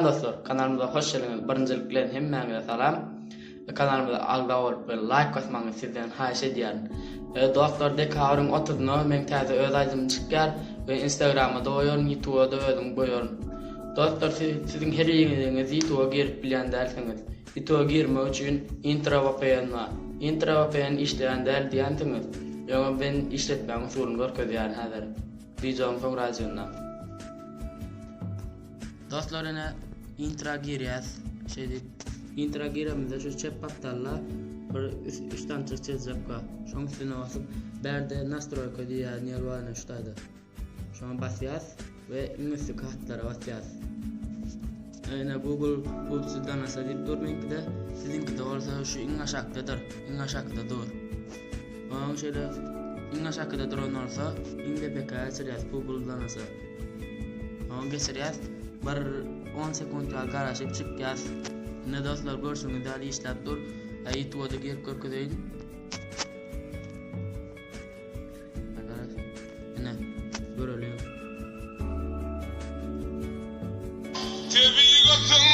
Salam dostlar, kanalymyza hoş geldiňiz. Birinjilik bilen hemmäňize salam. Kanalymyza agza bolup we laýk basmagyňyzy sizden haýyş edýärin. Dostlar, dekabryň 30-na meň täze öz aýdymym çykýar we Instagrama-da goýaryn, YouTube-da özüm goýaryn. Dostlar, siz, siziň her biriňiz YouTube-a girip bilýän dälsiňiz. YouTube-a girmek üçin Intro VPN bar. Intro VPN işleýän däl diýensiňiz. Ýöne men işletmegiň usulyny görkezýärin häzir. Wideonyň soňrajygynda. Dostlar ine intro girýäs. Şeýdip intro giremizde şu çep gapdalda bir üç sany çyzjak bar. Şoň üstüne basyp bärde nastroýka diýýän ýer bar ine şu taýda. Şoňa basýas we iň üstki hatlara basýas. Ine Google Pulsy danasa diýip dur meňkide. Siziňkide bolsa şu iň aşakdadyr. Iň aşakda dur. Onuň şeýle iň aşakyda duran bolsa, iň depekä geçirýäs Google danasa. Oňa geçirýäs. Bir 10 sekunt ýaly garaşyp çykýas. Ine dostlar görşüňiz ýaly işläp dur. YouTube'a-da girip görkezeýin. Ine, göreliň. Tebigatyň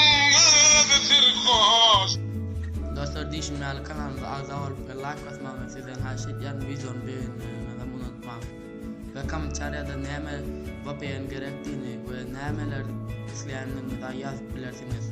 özi serhoş. Dostlar diýşim ýaly kanalymyza agza bolup we laýk basmagyňyzy sizden haýyş edýärin wideony begenmegiňizem unutmaň. We kommentariýada näme VPN gerekdigini we nämeler isleýändigiňizi ýazyp bilersiňiz.